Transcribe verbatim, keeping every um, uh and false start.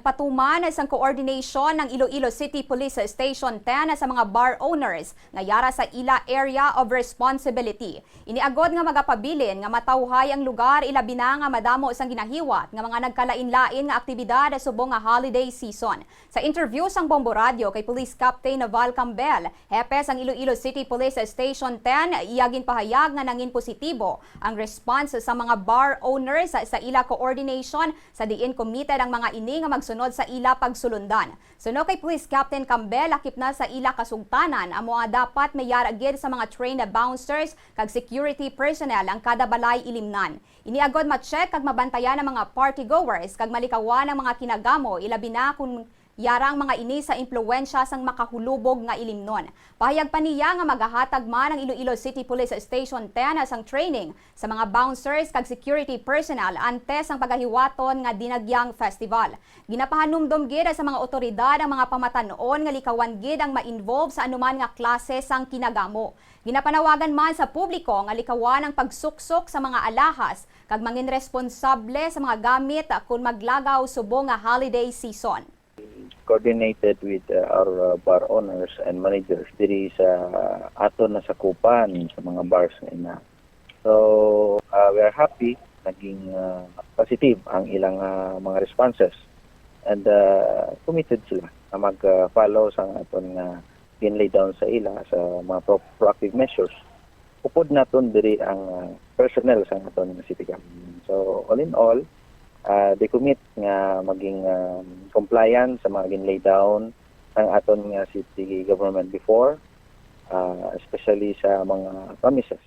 Patuman sang coordination ng Iloilo City Police Station ten sa mga bar owners nga yara sa ila area of responsibility. Ini agod nga magapabilin nga matawhay ang lugar, ilabi na nga madamo sang ginahiwat nga mga nagkalain-lain nga aktibidad subong nga holiday season. Sa interview sang Bombo Radio kay Police Captain Naval Cambel, hepe sang Iloilo City Police Station ten, iya ginpahayag nga nangin positibo ang response sa mga bar owners sa ila coordination, sa diin committed ang mga ini nga magsunod sa ila pagsulundan. Suno kay Police Captain Cambel, lakip na sa ila kasugtanan, amo nga dapat may yara gid sa mga trained bouncers kag security personnel ang kada balay ilimnan. Ini agod ma-check kag mabantayan ang mga party goers kag malikawan ang mga kinagamo, ilabi na kung yara ang mga ini sa impluwensya sang makahulubog nga ilimnon. Pahayag pa niya nga magahatag man ang Iloilo City Police Station ten sang training sa mga bouncers kag security personnel antes ang pagahiwaton nga Dinagyang Festival. Ginapahanumdom gid sa mga otoridad ang mga pamatan-on nga likawan gid ang ma-involve sa anuman nga klase sang kinagamo. Ginapanawagan man sa publiko nga likawan ang pagsuksok sa mga alahas kag mangin responsable sa mga gamit kon maglagaw subong nga holiday season. Coordinated with uh, our uh, bar owners and managers diri sa aton nasakupan sa mga bars nga ina. So uh, we are happy, naging uh, positive ang ilang uh, mga responses, and uh, committed sila na mag-follow sa aton nga ginlay down sa ila sa mga pro- proactive measures. Upod naton diri ang uh, personnel sa aton nga city government. So all in all, uh, they commit nga maging um, compliant sa mga ginlay down sang aton nga city government before, uh, especially sa mga premises.